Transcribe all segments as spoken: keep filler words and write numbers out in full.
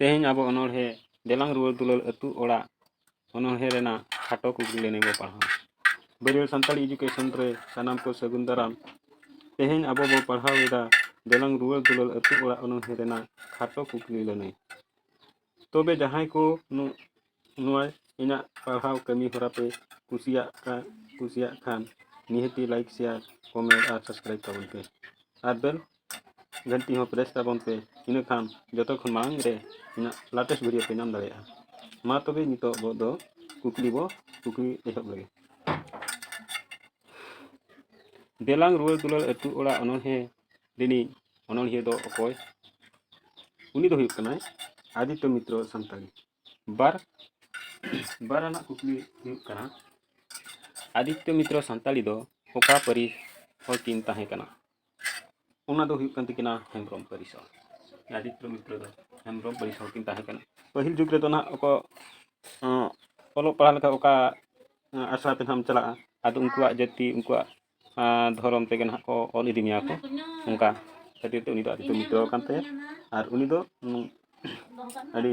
ᱛᱮᱦᱮᱧ ᱟᱵᱚ ᱚᱱᱚᱬᱦᱮ ᱫᱮᱞᱟᱝ ᱨᱩᱣᱟᱹᱲ ᱫᱩᱞᱟᱹᱲ ᱟᱹᱛᱩ ᱚᱲᱟᱜ ᱚᱱᱚᱬᱦᱮ ᱨᱮᱱᱟᱜ ᱠᱷᱟᱴᱚ ᱠᱩᱠᱞᱤ ᱞᱟᱹᱱᱟᱹᱭ ᱵᱚ ᱯᱟᱲᱦᱟᱣᱟ᱾ ᱵᱟᱹᱨᱭᱟᱹᱲ ᱥᱟᱱᱛᱟᱲᱤ education ᱨᱮ ᱥᱟᱱᱟᱢ ᱠᱚ ᱥᱟᱹᱜᱩᱱ ᱫᱟᱨᱟᱢ᱾ ᱛᱮᱦᱮᱧ ᱟᱵᱚ ᱵᱚ ᱯᱟᱲᱦᱟᱣ ᱮᱫᱟ ᱫᱮᱞᱟᱝ ᱨᱩᱣᱟᱹᱲ ᱫᱩᱞᱟᱹᱲ ᱟᱹᱛᱩ ᱚᱲᱟᱜ ᱚᱱᱚᱬᱦᱮ ᱨᱮᱱᱟᱜ ᱠᱷᱟᱴᱚ ᱠᱩᱠᱞᱤ ᱞᱟᱹᱱᱟᱹᱭ᱾ ᱛᱚᱵᱮ ᱡᱟᱦᱟᱸᱭ ᱠᱚ ᱱᱚᱣᱟ ᱤᱧᱟᱹᱜ ᱯᱟᱲᱦᱟᱣ ᱠᱟᱹᱢᱤ ᱦᱚᱨᱟ ᱯᱮ ᱠᱩᱥᱤᱭᱟᱜ ᱠᱟ ᱠᱩᱥᱤᱭᱟᱜ ᱠᱷᱟᱱ ᱱᱤᱦᱟᱹᱛᱤ like, share, comment ᱟᱨ subscribe ᱛᱟᱵᱚᱱ ᱯᱮ᱾ ᱟᱨ bell ᱜᱷᱟᱱᱴᱤ ᱦᱚᱸ press ᱛᱟᱵᱚᱱ ᱯᱮ, ᱤᱱᱟᱹᱠᱷᱟᱱ ᱡᱚᱛᱚ ᱠᱷᱚᱱ ᱢᱟᱲᱟᱝ ᱨᱮ ᱤᱧᱟᱹᱜ latest video ᱯᱮ ᱧᱟᱢ ᱫᱟᱲᱮᱭᱟᱜᱼᱟ᱾ ᱢᱟ ᱛᱚᱵᱮ ᱱᱤᱛᱚᱜ ᱵᱚ ᱫᱚ ᱠᱩᱠᱞᱤ ᱵᱚ ᱠᱩᱠᱞᱤ ᱮᱦᱚᱵ ᱞᱮᱜᱮ᱾ ᱫᱮᱞᱟᱝ ᱨᱩᱣᱟᱹᱲ ᱫᱩᱞᱟᱹᱲ ᱟᱹᱛᱩ ᱚᱲᱟᱜ ᱚᱱᱚᱬᱦᱮ ᱨᱤᱱᱤᱡ ᱚᱱᱚᱬᱦᱤᱭᱟᱹ ᱫᱚ ᱚᱠᱚᱭ? ᱩᱱᱤ ᱫᱚ ᱦᱩᱭᱩᱜ ᱠᱟᱱᱟᱭ ᱟᱫᱤᱛᱛᱚ ᱢᱤᱛᱨᱚ ᱥᱟᱱᱛᱟᱲᱤ᱾ ᱵᱟᱨ ᱵᱟᱨ ᱟᱱᱟᱜ ᱠᱩᱠᱞᱤ ᱦᱩᱭᱩᱜ ᱠᱟᱱᱟ, ᱟᱫᱤᱛᱛᱚ ᱢᱤᱛᱨᱚ ᱥᱟᱱᱛᱟᱲᱤ ᱫᱚ ᱚᱠᱟ ᱯᱟᱹᱨᱤᱥ ᱦᱚᱲ ᱠᱤᱱ ᱛᱟᱦᱮᱸ ᱠᱟᱱᱟ? ᱚᱱᱟ ᱫᱚ ᱦᱩᱭᱩᱜ ᱠᱟᱱ ᱛᱟᱹᱠᱤᱱᱟ ᱦᱮᱢᱵᱨᱚᱢ ᱯᱟᱹᱨᱤᱥ ᱦᱚᱲ᱾ ᱟᱫᱤᱛᱛᱚ ᱢᱤᱛᱨᱚ ᱫᱚ ᱦᱮᱢᱵᱨᱚᱢ ᱯᱟᱹᱨᱤᱥ ᱦᱚᱲ ᱠᱤᱱ ᱛᱟᱦᱮᱸ ᱠᱟᱱᱟ᱾ ᱯᱟᱹᱦᱤᱞ ᱡᱩᱜᱽ ᱨᱮᱫᱚ ᱱᱟᱦᱟᱜ ᱚᱠᱚ ᱚᱞᱚᱜ ᱯᱟᱲᱦᱟᱣ ᱞᱮᱠᱟ ᱚᱠᱟ ᱟᱥᱲᱟ ᱛᱮ ᱱᱟᱦᱟᱜ ᱮᱢ ᱪᱟᱞᱟᱜᱼᱟ, ᱟᱫᱚ ᱩᱱᱠᱩᱣᱟᱜ ᱡᱟᱹᱛᱤ, ᱩᱱᱠᱩᱣᱟᱜ ᱫᱷᱚᱨᱚᱢ ᱛᱮᱜᱮ ᱱᱟᱦᱟᱜ ᱠᱚ ᱚᱞ ᱤᱫᱤ ᱢᱮᱭᱟ ᱠᱚ᱾ ᱚᱱᱠᱟ ᱠᱷᱟᱹᱛᱤᱨ ᱛᱮ ᱩᱱᱤ ᱫᱚ ᱟᱫᱤᱛᱛᱚ ᱢᱤᱛᱨᱚ ᱠᱟᱱ ᱛᱟᱭᱟ᱾ ᱟᱨ ᱩᱱᱤ ᱫᱚ ᱟᱹᱰᱤ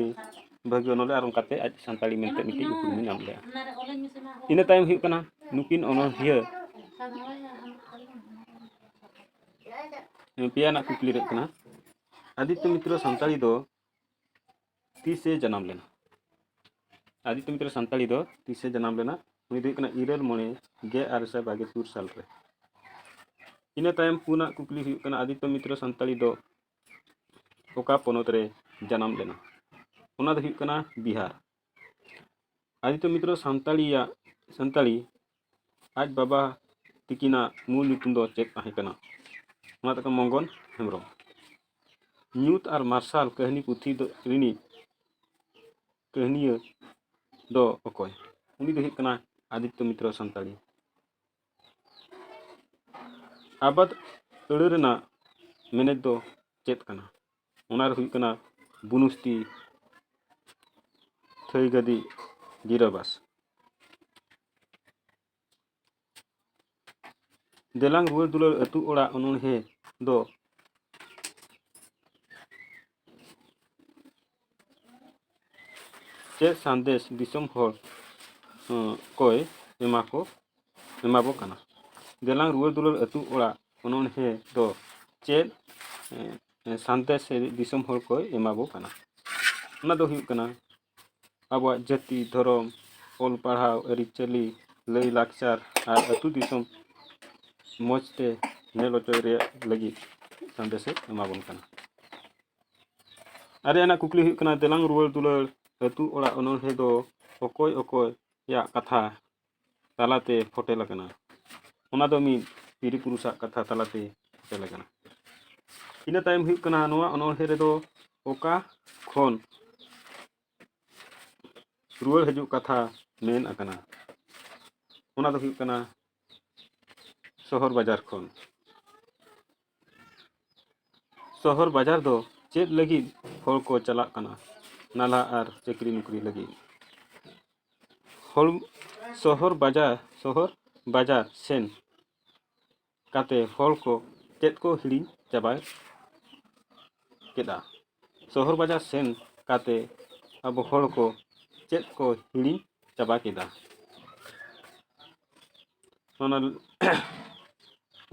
ᱵᱷᱟᱹᱜᱤ ᱚᱱᱚᱞᱤᱭᱟᱹ ᱟᱨ ᱚᱱᱠᱟᱛᱮ ᱟᱡ ᱥᱟᱱᱛᱟᱲᱤ ᱢᱮᱱᱛᱮ ᱢᱤᱫᱴᱤᱡ ᱩᱯᱨᱩᱢ ᱮ ᱧᱟᱢ ᱞᱮᱫᱼᱟ᱾ ᱤᱱᱟᱹ ᱛᱟᱭᱚᱢ ᱦᱩᱭᱩᱜ ᱠᱟᱱᱟ ᱱᱩᱠᱤᱱ ᱚᱱᱚᱬᱦᱤᱭᱟᱹ ᱯᱮᱭᱟ ᱨᱮᱱᱟᱜ ᱠᱩᱠᱞᱤ ᱨᱮ ᱠᱟᱱᱟ, ᱟᱫᱤᱛᱛᱚ ᱢᱤᱛᱨᱚ ᱥᱟᱱᱛᱟᱲᱤ ᱫᱚ ᱛᱤᱥᱮ ᱡᱟᱱᱟᱢ ᱞᱮᱱᱟ? ᱟᱫᱤᱛᱛᱚ ᱢᱤᱛᱨᱚ ᱥᱟᱱᱛᱟᱲᱤ ᱫᱚ ᱛᱤᱥᱮ ᱡᱟᱱᱟᱢ ᱞᱮᱱᱟ? ᱩᱱᱤ ᱫᱚ ᱦᱩᱭᱩᱜ ᱠᱟᱱᱟ ᱤᱨᱟᱹᱞ ᱢᱚᱬᱮ ᱜᱮᱞ ᱟᱨᱮ ᱥᱟᱭ ᱵᱟᱜᱮ ᱛᱩᱨ ᱥᱟᱞ ᱨᱮ᱾ ᱤᱱᱟᱹ ᱛᱟᱭᱚᱢ ᱯᱩᱱᱟᱜ ᱠᱩᱠᱞᱤ ᱦᱩᱭᱩᱜ ᱠᱟᱱᱟ, ᱟᱫᱤᱛᱛᱚ ᱢᱤᱛᱨᱚ ᱥᱟᱱᱛᱟᱲᱤ ᱫᱚ ᱚᱠᱟ ᱯᱚᱱᱚᱛ ᱨᱮ ᱡᱟᱱᱟᱢ ᱞᱮᱱᱟ? ᱚᱱᱟ ᱫᱚ ᱦᱩᱭᱩᱜ ᱠᱟᱱᱟ ᱵᱤᱦᱟᱨ᱾ ᱟᱫᱤᱛᱛᱚ ᱢᱤᱛᱨᱚ ᱥᱟᱱᱛᱟᱲᱤᱭᱟᱜ ᱥᱟᱱᱛᱟᱲᱤ ᱟᱡ ᱵᱟᱵᱟ ᱛᱤᱠᱤᱱᱟᱜ ᱢᱩᱞ ᱧᱩᱛᱩᱢ ᱫᱚ ᱪᱮᱫ ᱛᱟᱦᱮᱸ ᱠᱟᱱᱟ? ᱚᱱᱟ ᱫᱚ ᱠᱟᱱᱟ ᱢᱚᱝᱜᱚᱞ ᱦᱮᱢᱵᱨᱚᱢ᱾ ᱧᱩᱛ ᱟᱨ ᱢᱟᱨᱥᱟᱞ ᱠᱟᱹᱦᱱᱤ ᱯᱩᱛᱷᱤ ᱫᱚ ᱨᱤᱱᱤᱡ ᱠᱟᱹᱦᱱᱤᱭᱟᱹ ᱫᱚ ᱚᱠᱚᱭ? ᱩᱱᱤ ᱫᱚ ᱦᱩᱭᱩᱜ ᱠᱟᱱᱟ ᱟᱫᱤᱛᱛᱚ ᱢᱤᱛᱨᱚ ᱥᱟᱱᱛᱟᱲᱤ᱾ ᱟᱵᱟᱫ ᱟᱹᱲᱟᱹ ᱨᱮᱱᱟᱜ ᱢᱮᱱᱮᱛ ᱫᱚ ᱪᱮᱫ ᱠᱟᱱᱟ? ᱚᱱᱟ ᱨᱮ ᱦᱩᱭᱩᱜ ᱠᱟᱱᱟ ᱵᱩᱱᱩᱥᱛᱤ, ᱛᱷᱟᱹᱭ ᱜᱟᱹᱫᱤ, ᱜᱤᱨᱟᱹᱵᱟᱥ᱾ ᱫᱮᱞᱟᱝ ᱨᱩᱣᱟᱹᱲ ᱫᱩᱞᱟᱹᱲ ᱟᱹᱛᱩ ᱚᱲᱟᱜ ᱚᱱᱚᱬᱦᱮ ᱫᱚ ᱪᱮᱫ ᱥᱟᱸᱫᱮᱥ ᱫᱤᱥᱚᱢ ᱦᱚᱲ ᱠᱚᱭ ᱮᱢᱟ ᱠᱚ ᱮᱢᱟ ᱵᱚ ᱠᱟᱱᱟ? ᱫᱮᱞᱟᱝ ᱨᱩᱣᱟᱹᱲ ᱫᱩᱞᱟᱹᱲ ᱟᱹᱛᱩ ᱚᱲᱟᱜ ᱚᱱᱚᱬᱦᱮ ᱫᱚ ᱪᱮᱫ ᱥᱟᱸᱫᱮᱥ ᱫᱤᱥᱚᱢ ᱦᱚᱲ ᱠᱚᱭ ᱮᱢᱟ ᱵᱚ ᱠᱟᱱᱟ? ᱚᱱᱟ ᱫᱚ ᱦᱩᱭᱩᱜ ᱠᱟᱱᱟ ᱟᱵᱚᱣᱟᱜ ᱡᱟᱹᱛᱤ, ᱫᱷᱚᱨᱚᱢ, ᱚᱞ ᱯᱟᱲᱦᱟᱣ, ᱟᱹᱨᱤᱪᱟᱹᱞᱤ, ᱞᱟᱹᱭ ᱞᱟᱠᱪᱟᱨ ᱟᱨ ᱟᱹᱛᱩ ᱫᱤᱥᱚᱢ ᱢᱚᱡᱽ ᱛᱮ ᱧᱮᱞ ᱦᱚᱪᱚᱭ ᱨᱮᱭᱟᱜ ᱞᱟᱹᱜᱤᱫ ᱥᱟᱸᱫᱮᱥᱮ ᱮᱢᱟ ᱵᱚᱱ ᱠᱟᱱᱟ᱾ ᱟᱨᱮ ᱟᱱᱟᱜ ᱠᱩᱠᱞᱤ ᱦᱩᱭᱩᱜ ᱠᱟᱱᱟ, ᱫᱮᱞᱟᱝ ᱨᱩᱣᱟᱹᱲ ᱫᱩᱞᱟᱹᱲ ᱟᱹᱛᱩ ᱚᱲᱟᱜ ᱚᱱᱚᱬᱦᱮ ᱫᱚ ᱚᱠᱚᱭ ᱚᱠᱚᱭᱟᱜ ᱠᱟᱛᱷᱟ ᱛᱟᱞᱟᱛᱮ ᱯᱷᱚᱴᱮᱞ ᱟᱠᱟᱱᱟ? ᱚᱱᱟ ᱫᱚ ᱢᱤᱫ ᱯᱤᱨᱤ ᱯᱩᱨᱩᱥᱟᱜ ᱠᱟᱛᱷᱟ ᱛᱟᱞᱟᱛᱮ ᱯᱷᱚᱴᱮᱞ ᱟᱠᱟᱱᱟ᱾ ᱤᱱᱟᱹ ᱛᱟᱭᱚᱢ ᱦᱩᱭᱩᱜ ᱠᱟᱱᱟ, ᱱᱚᱣᱟ ᱚᱱᱚᱬᱦᱮ ᱨᱮᱫᱚ ᱚᱠᱟ ᱠᱷᱚᱱ ᱨᱩᱣᱟᱹᱲ ᱦᱤᱡᱩᱜ ᱠᱟᱛᱷᱟ ᱢᱮᱱ ᱟᱠᱟᱱᱟ? ᱚᱱᱟ ᱫᱚ ᱦᱩᱭᱩᱜ ᱠᱟᱱᱟ ᱥᱚᱦᱚᱨ ᱵᱟᱡᱟᱨ ᱠᱷᱚᱱ᱾ ᱥᱚᱦᱚᱨ ᱵᱟᱡᱟᱨ ᱫᱚ ᱪᱮᱫ ᱞᱟᱹᱜᱤᱫ ᱦᱚᱲ ᱠᱚ ᱪᱟᱞᱟᱜ ᱠᱟᱱᱟ? ᱱᱟᱞᱦᱟ ᱟᱨ ᱪᱟᱹᱠᱨᱤ ᱱᱚᱠᱨᱤ ᱞᱟᱹᱜᱤᱫ᱾ ᱦᱚᱲ ᱥᱚᱦᱚᱨ ᱵᱟᱡᱟᱨ, ᱥᱚᱦᱚᱨ ᱵᱟᱡᱟᱨ ᱥᱮᱱ ᱠᱟᱛᱮ ᱦᱚᱲ ᱠᱚ ᱪᱮᱫ ᱠᱚ ᱦᱤᱲᱤᱧ ᱪᱟᱵᱟ ᱠᱮᱫᱟ? ᱥᱚᱦᱚᱨ ᱵᱟᱡᱟᱨ ᱥᱮᱱ ᱠᱟᱛᱮ ᱟᱵᱚ ᱦᱚᱲ ᱠᱚ ᱪᱮᱫ ᱠᱚ ᱦᱤᱲᱤᱧ ᱪᱟᱵᱟ ᱠᱮᱫᱟ? ᱚᱱᱟ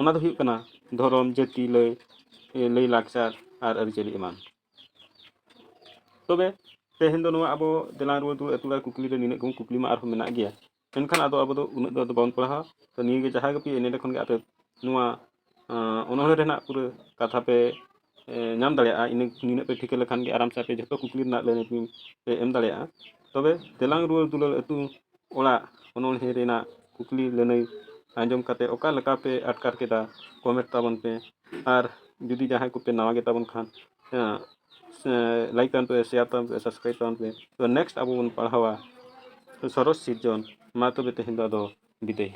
ᱚᱱᱟ ᱫᱚ ᱦᱩᱭᱩᱜ ᱠᱟᱱᱟ ᱫᱷᱚᱨᱚᱢ, ᱡᱟᱹᱛᱤ, ᱞᱟᱹᱭ, ᱞᱟᱹᱭ ᱞᱟᱠᱪᱟᱨ ᱟᱨ ᱟᱹᱨᱤᱪᱟᱹᱞᱤ ᱮᱢᱟᱱ᱾ ᱛᱚᱵᱮ ᱛᱮᱦᱮᱧ ᱫᱚ ᱱᱚᱣᱟ ᱟᱵᱚ ᱫᱮᱞᱟᱝ ᱨᱩᱣᱟᱹᱲ ᱫᱩᱞᱟᱹᱲ ᱟᱹᱛᱩ ᱚᱲᱟᱜ ᱠᱩᱠᱞᱤ ᱨᱮ ᱱᱤᱱᱟᱹᱜ ᱜᱮᱵᱚᱱ ᱠᱩᱠᱞᱤ ᱢᱟ, ᱟᱨᱦᱚᱸ ᱢᱮᱱᱟᱜ ᱜᱮᱭᱟ, ᱢᱮᱱᱠᱷᱟᱱ ᱟᱫᱚ ᱟᱵᱚ ᱫᱚ ᱩᱱᱟᱹᱜ ᱫᱚ ᱟᱫᱚ ᱵᱟᱵᱚᱱ ᱯᱟᱲᱦᱟᱣᱟ᱾ ᱛᱚ ᱱᱤᱭᱟᱹ ᱜᱮ ᱡᱟᱦᱟᱸ ᱜᱮ ᱯᱮ ᱱᱚᱰᱮ ᱠᱷᱚᱱ ᱜᱮ ᱟᱯᱮ ᱱᱚᱣᱟ ᱟᱸ, ᱚᱱᱚᱬᱦᱮ ᱨᱮᱱᱟᱜ ᱯᱩᱨᱟᱹ ᱠᱟᱛᱷᱟ ᱯᱮ ᱮ, ᱧᱟᱢ ᱫᱟᱲᱮᱭᱟᱜᱼᱟ᱾ ᱤᱱᱟᱹ ᱱᱤᱱᱟᱹᱜ ᱯᱮ ᱴᱷᱤᱠᱟᱹ ᱞᱮᱠᱷᱟᱱ ᱜᱮ ᱟᱨᱟᱢ ᱥᱮ ᱟᱯᱮ ᱡᱷᱚᱛᱚ ᱠᱩᱠᱞᱤ ᱨᱮᱱᱟᱜ ᱞᱟᱹᱱᱟᱹᱭ ᱯᱮ ᱮᱢ ᱫᱟᱲᱮᱭᱟᱜᱼᱟ᱾ ᱛᱚᱵᱮ ᱫᱮᱞᱟᱝ ᱨᱩᱣᱟᱹᱲ ᱫᱩᱞᱟᱹᱲ ᱟᱹᱛᱩ ᱚᱲᱟᱜ ᱚᱱᱚᱬᱦᱮ ᱨᱮᱱᱟᱜ ᱠᱩᱠᱞᱤ ᱞᱟᱹᱱᱟᱹᱭ ᱟᱸᱡᱚᱢ ᱠᱟᱛᱮ ᱚᱠᱟ ᱞᱮᱠᱟ ᱯᱮ ᱟᱴᱠᱟᱨ ᱠᱮᱫᱟ, ᱠᱚᱢᱮᱱᱴ ᱛᱟᱵᱚᱱ ᱯᱮ᱾ ᱟᱨ ᱡᱩᱫᱤ ᱡᱟᱦᱟᱸᱭ ᱠᱚᱯᱮ ᱱᱟᱣᱟ ᱜᱮ ᱛᱟᱵᱚᱱ ᱠᱷᱟᱱ, ᱮ, ᱥᱮ ᱞᱟᱭᱤᱠ ᱛᱟᱵᱚᱱ ᱯᱮ, ᱥᱮᱭᱟᱨ ᱛᱟᱵᱚᱱ ᱯᱮ, ᱥᱟᱵᱥᱠᱨᱟᱭᱤᱵ ᱛᱟᱵᱚᱱ ᱯᱮ᱾ ᱛᱚ ᱱᱮᱠᱥᱴ ᱟᱵᱚ ᱵᱚᱱ ᱯᱟᱲᱦᱟᱣᱟ ᱥᱚᱨᱚᱥ ᱥᱤᱨᱡᱚᱱ᱾ ᱢᱟ ᱛᱚᱵᱮ ᱛᱮᱦᱮᱧ ᱫᱚ ᱟᱫᱚ ᱵᱤᱫᱟᱹᱭ᱾